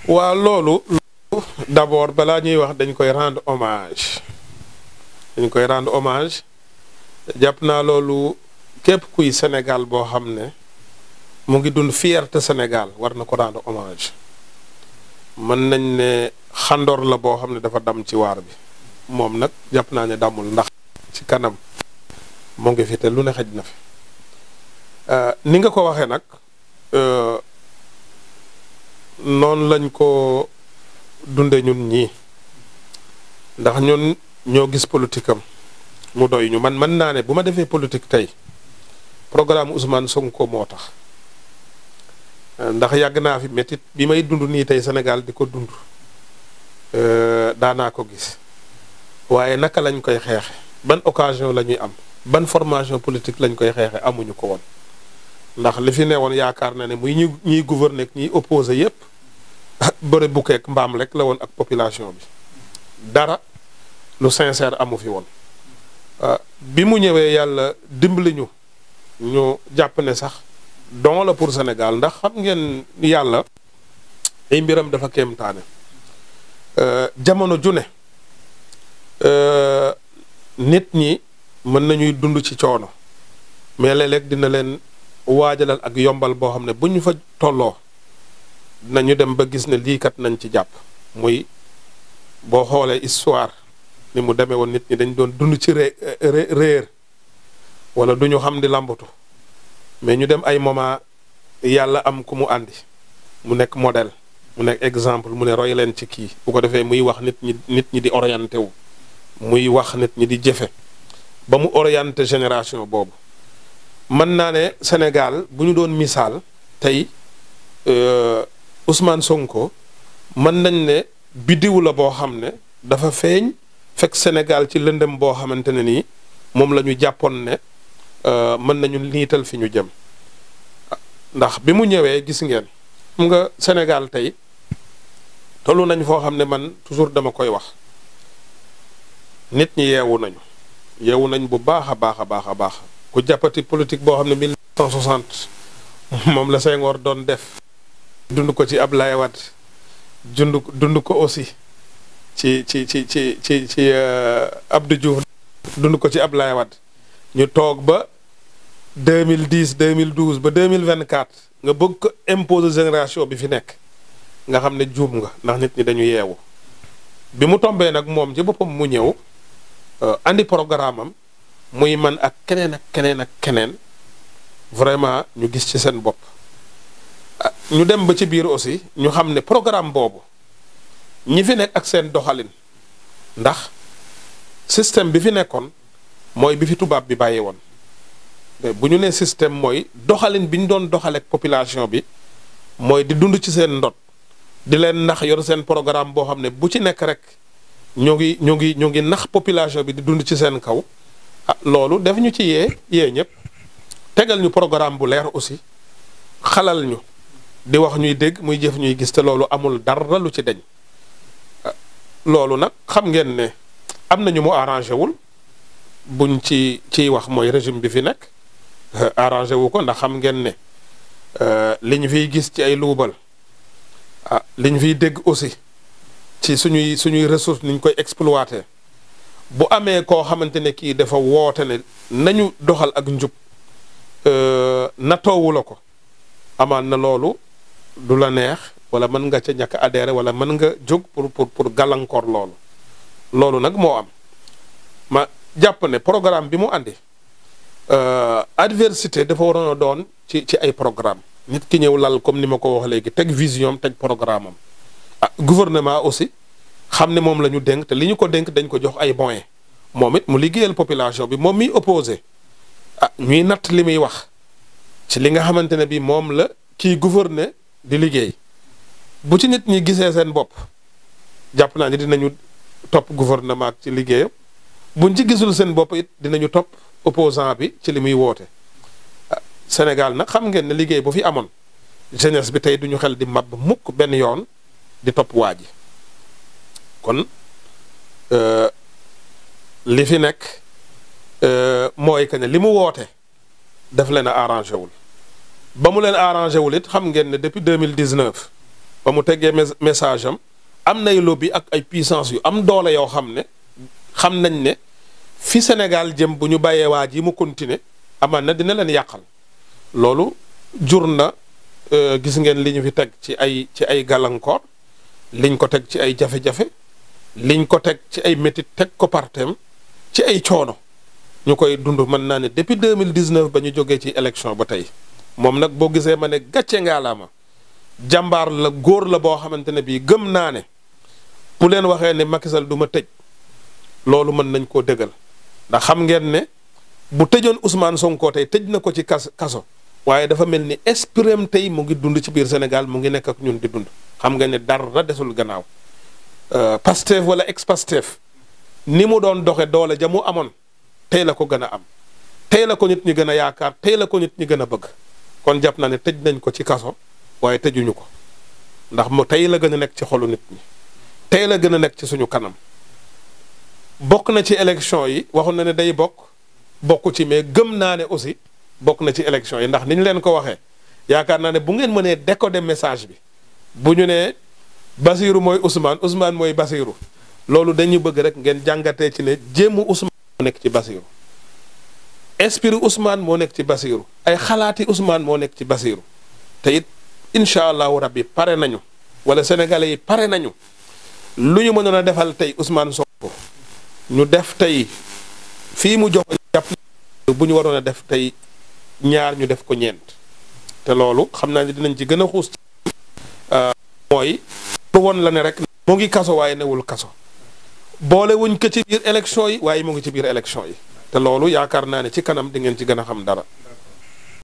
waa loolu d'abord balaa ñuy wax dañ koy rendre hommage jàpp naa loolu képp kuy Sénégal boo xam ne mu ngi dund fierté Sénégal war na ko rendre hommage. mën nañ ne xandoor la boo xam ne dafa dam ci waar bi moom nag jàpp naa ne damul ndax ci kanam mu ngi fi te lu ne xëj na fi ni nga ko waxee nag noonu lañ ko dunde ñun ñii ndax ñun ñoo gis politique am mu doy ñu man mën naa ne bu ma defee politique tey programme Ousmane Sonko moo tax ndax yàgg naa fi métit bi may dund nii tey Sénégal di ko dund daanaa ko gis waaye naka lañ koy xeexe ban occasion la ñuy am ban formation politique lañ koy xeexe amuñu ko woon ndax li fi ne woon yaakaar na ne muy ñuy gouverner ñiy opposé yépp bëre bukeek mbaam rek la woon ak population bi dara lu sincère amu fi woon bi mu ñëwee yàlla dimbali ñu jàpp ne sax don la pour Sénégal ndax xam ngeen yàlla ay mbiram dafa kéemtaane jamono ju ne nit ñi mën nañuy dund ci coono mais léeg-léeg dina leen waajalal ak yombal boo xam ne bu ñu fa tolloo dinañu dem ba gis ne lii kat nañ ci jàpp muy boo xoolee histoire ni mu demee woon nit ñi dañ doon dund ci réer wala du ñu xam di làmbatu mais ñu dem ay moment yàlla am ku mu àndi mu nekk modèle mu nekk exemple mu ne roy leen ci kii bu ko defee muy wax nit ñi di orienté wu muy wax nit ñi di jëfe ba mu orienté génération boobu mën naa ne Sénégal bu ñu doon misaal tey Ousmane Sonko mën nañ ne biddiw la boo xam ne dafa feeñ fekk Sénégal ci lëndëm boo xamante ne nii moom la ñu jàppoon ne mën nañu niital fi ñu jëm ndax bi mu ñëwee gis ngeen xam nga Sénégal tey tollu nañ foo xam ne man toujours dama koy wax nit ñi yeewu nañ bu baax a baax ku jàppati politique boo xam ne 1960 moom la Senghor doon def dund ko ci Ablaye Wade dund ko aussi ci Abdou Diouf dund ko ci Ablaye Wade ñu toog ba 2010 2012 ba 2024 nga bëgg ko imposer génération bi fi nekk nga xam ne juum nga ndax nit ñi dañu yeewu bi mu tombee nag moom ci boppam mu ñëw andi programme am muy man ak keneen vraiment ñu gis ci seen bopp ñu dem ba ci biir aussi ñu xam ne programme boobu ñi fi nekk ak seen doxalin ndax système bi fi nekkoon mooy bi fi tubaab bi bàyyi woon bu ñu nee système mooy doxalin bi ñu doon doxaleek population bi mooy di dund ci seen ndot di leen nax yor seen programme boo xam ne bu ci nekk rek ñu ngi nax population bi di dund ci seen kaw loolu def ñu ci yee ñëpp tegal ñu programme bu leer aussi xalal ñu di wax ñuy dégg muy jëf ñuy gis te loolu amul dara lu ci deñ loolu nag xam ngeen ne am na ñu mu arrangé wul buñ ciy wax mooy régime bi fi nekk arrangé wu ko ndax xam ngeen ne li ñu fiy gis ci ay luubal li ñu fiy dégg aussi ci suñuy ressources ni ñu koy exploité bu amee koo xamante ne kii dafa woote ne nañu doxal ak njub natoowu la ko amaan na loolu du la neex wala mën nga ca ñàkk adhéré wala mën nga jóg pour gàllankoor loolu nag moo am ma jàpp ne programme bi mu andi adversité dafa waroon a doon ci ay programme nit ki ñëw lal comme ni ma ko wax léegi teg vision teg programme am gouvernement aussi xam ne moom la ñu dénk te li ñu ko dénk dañ ko jox ay moyens moom it mu liggéeyal population bi moom miy opposé ñuy natt li muy wax ci li nga xamante ne bi moom la kii gouverner di liggéey bu ci nit ñi gisee seen bopp jàpp naa ni dinañu topp gouvernement ci liggéeyam buñ ci gisul seen bopp it dinañu topp opposant bi ci li muy woote Sénégal nag xam ngeen ne liggéey bu fi amoon jeunesse bi tey duñu xel di mab mukk benn yoon di topp waa ji kon li fi nekk mooy que ne li mu woote daf leen a arrangé wul ba mu leen arrangé wul it xam ngeen ne depuis 2019 ba mu teggee message am nay lobby ak ay puissance yu am doole yoo xam ne xam nañ ne fi Sénégal jëm bu ñu bàyyee waa ji mu continuer amaan na dina leen yàqal. loolu jur na gis ngeen li ñu fi teg ci ay gàllankoor, liñ ko teg ci ay jafe-jafe, liñ ko teg ci ay métit teg ko partem ci ay coono ñu koy dund mën naa ne depuis 2019 ba ñu jógee ci élection ba tey. moom nag boo gisee ma ne gàcce ngaalaama jàmbaar la, góor la boo xamante ne bii gëm naa ne bu leen waxee ne Macky Sall du ma tëj loolu mën nañ koo dëggal. ndax xam ngeen ne bu tëjoon Ousmane Sonko tey tëj na ko ci kaso waaye dafa mel ni esprit tey mu ngi dund ci biir Sénégal, mu ngi nekk ak ñun di dund. xam nga ne dara desul gannaaw. Pastef wala ex Pastef ni mu doon doxe doole ja mu amoon tey la ko gën a am, tey la ko nit ñi gën a yaakaar, tey la ko nit ñi gën a bëgg. kon jàpp na ne tëj nañ ko ci kaso waaye tëjuñu ko, ndax mu tey la gën a nekk ci xolu nit ñi, tey la gën a nekk ci suñu kanam. bokk na ci élection yi, waxoon na ne day bokk ci, mais gëm naa ne aussi bokk na ci élection yi. ndax ni ñu leen ko waxee yaakaar naa ne bu ngeen mënee décoder message bi, bu ñu nee Basirou mooy Ousmane, Ousmane mooy Basirou, loolu dañu bëgg rek ngeen jàngatee ci ne jéemu Ousmane moo nekk ci Basirou, esprit Ousmane moo nekk ci Basirou, ay xalaati Ousmane moo nekk ci Basirou. te it incha allahu rabbi pare nañu, wala sénégalais yi pare nañu lu ñu mënoon a defal tey Ousmane Sonko ñu def tey fii mu jox jàpp bu ñu waroon a def tey ñaar ñu def ko ñeent. te loolu xam naa ne dinañ ci gën a xuus mooy pour won la ne rek mu ngi kaso waaye newul kaso, boole wuñ ko ci biir élection yi waaye mu ngi ci biir élection yi. te loolu yaakaar naa ne ci kanam di ngeen ci gën a xam dara.